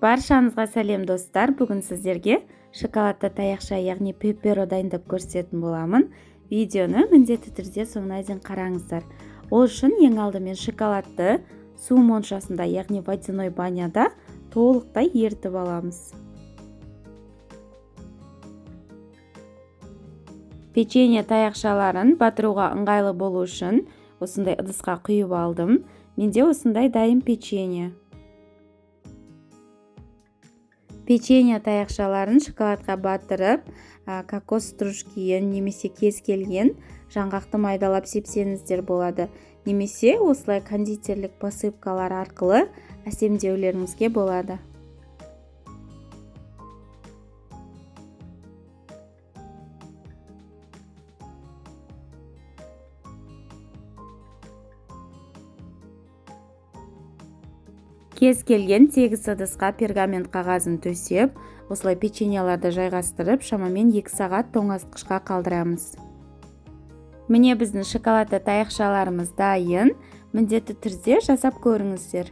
Баршаңызға сәлем, достар! Бүгін сіздерге шоколадты таяқша, яғни пеперо дайындап көрсететін боламын. Видеоны міндетті түрде соңына дейін қараңыздар. Ол үшін ең алдымен шоколадты су моншасында, яғни водяной баняда толықтай ерітіп аламыз. Печенье таяқшаларын батыруға ыңғайлы болу үшін осындай ыдысқа құйып алдым. Менде осындай дайын печенье. Печенье таяқшаларын шоколадқа батырып, кокос стружкиін немесе кез келген жаңғақты майдалап сепсеңіздер болады. Немесе осылай кондитерлік посыпкалар арқылы әсемдеулеріңізге болады. Кез келген тегіс ыдысқа пергамент қағазын төсеп, осылай печеньеларды жайғастырып, шамамен 2 сағат тоңазытқышқа қалдырамыз. Міне, біздің шоколадты таяқшаларымыз дайын. Міндетті түрде жасап көріңіздер.